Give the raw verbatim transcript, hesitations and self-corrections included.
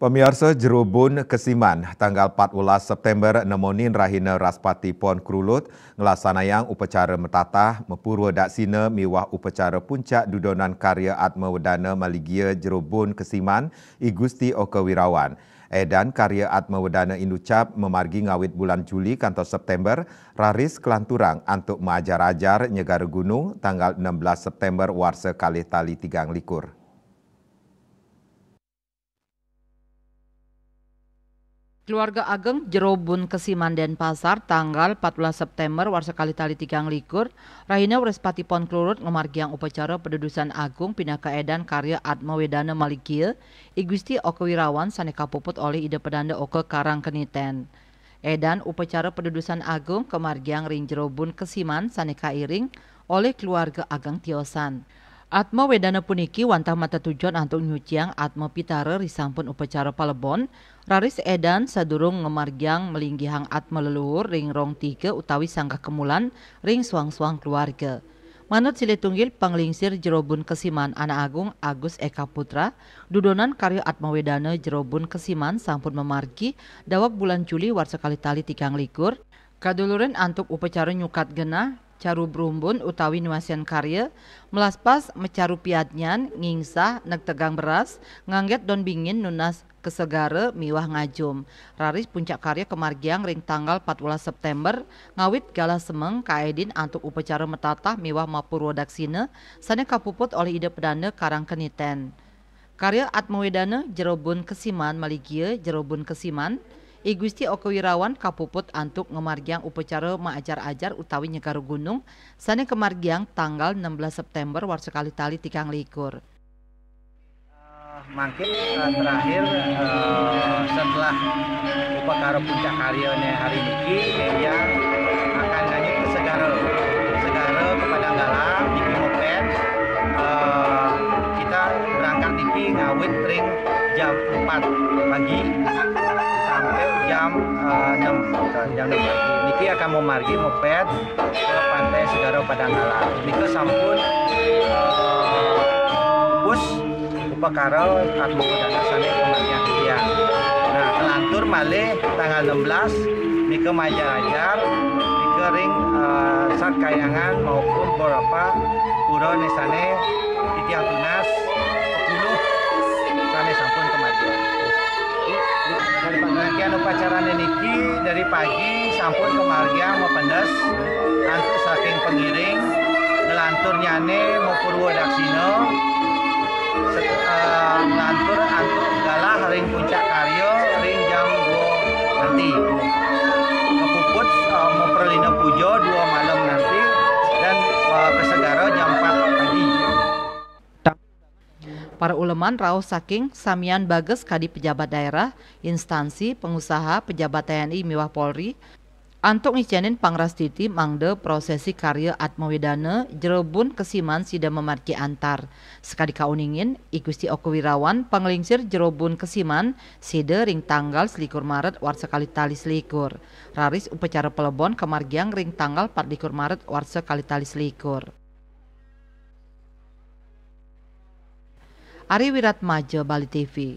Pamiarsa, Jerobun Kesiman, tanggal empat belas September nemonin rahina Wrespati Pon Klulut, ngelasanaang upacara matatah, mapurwa daksina miwah upacara puncak dudonan karya Atma Wedana Maligia Jerobun Kesiman, I Gusti Oka Wirawan. Edan karya Atma Wedana inucap mamargi ngawit bulan Juli kantos September, raris kalanturang antuk maajar-ajar Nyegara Gunung tanggal enam belas September warsa kalih tali tigang likur. Keluarga Ageng Jerobun Kesiman Denpasar tanggal empat belas September warsa kalih tali tigang likur, rahina Wrespati Pon Klulut ngamargiang upacara padudusan agung pinaka edan karya Atma Wedana Maligia, I Gusti Oka Wirawan sane kapuput olih Ida Pedanda Oka Karang Keniten. Edan upacara padudusan agung kamargiang ring Jerobun Kesiman sane kairing olih keluarga Ageng tiosan. Atma Wedana puniki wantah matetujon antuk nyuciang Atma Pitara risampun upacara palebon, raris edan sadurung ngamargiang malinggihang Atma leluhur ring rong tiga utawi sanggah kemulan ring suang-suang keluarga. Manut silih tunggil panglingsir Jerobun Kesiman Anak Agung Agus Eka Putra, dudonan karya Atma Wedana Jerobun Kesiman sampun mamargi daweg bulan Juli warsa kalih tali tigang likur, kadulurin antuk upacara nyukat genah, caru brumbun utawi nuasian karya, melaspas macaru piadnyan, ngingsah, negtegang beras, ngangget don bingin nunas kasegara miwah ngajum. Raris puncak karya kamargiang ring tanggal empat belas September, ngawit galah semeng kaedin antuk upacara matatah miwah mapurwa daksina sane kapuput olih Ida Pedanda Karang Keniten. Karya Atma Wedana Jerobun Kesiman Maligia Jerobun Kesiman, I Gusti Oka Wirawan kapuput antuk ngamargiang upacara maajar-ajar utawi Nyegara Gunung sane kamargiang tanggal enam belas September warsa kalih tali tigang likur. Eh, mangkin, eh, terakhir, eh, setelah upakara puncak karyane hari niki, ya, akan nganyut ke Segara. Segara ke Padang Galah, niki moped. Eh, kita berangkat niki ngawit ring jam empat pagi sampai jam, eh, enam, jam enam pagi. Niki akan mamargi moped ke Pantai Segara Padang Galah. Nika sampun, eh, pupus upakara Atma Wedana sane kamargiang titiang. Nah, kalantur malih tanggal enam belas nika maajar-ajar, nika ring, eh, Sat Kahyangan maupun beberapa pura ne sane titiang tunas, sepuluh sane sampun kamargiang. Rangkaian upacarane niki dari pagi sampun kamargiang mapendes antuk saking pangiring, nglanturnyane mapurwa daksina, set-, eh, nglantur antuk galah ring puncak karya ring jam dua nanti. Kapuput, eh, mapralina puja dua malam nanti dan, eh, ke Segara jam empat pagi. Para uleman rauh saking samian bages kadi pejabat daerah, instansi, pengusaha, pejabat T N I miwah Polri, antuk ngicenin pangrastiti mangda prosesi karya Atma Wedana Jerobun Kesiman sida mamargi antar. Sakadi kauningin, I Gusti Oka Wirawan, panglingsir Jerobun Kesiman, sida ring tanggal selikur Maret warsa kalih tali selikur. Raris upacara palebon kamargiang ring tanggal patlikur Maret warsa kalih tali selikur. Ari Wiratmaja, Bali T V.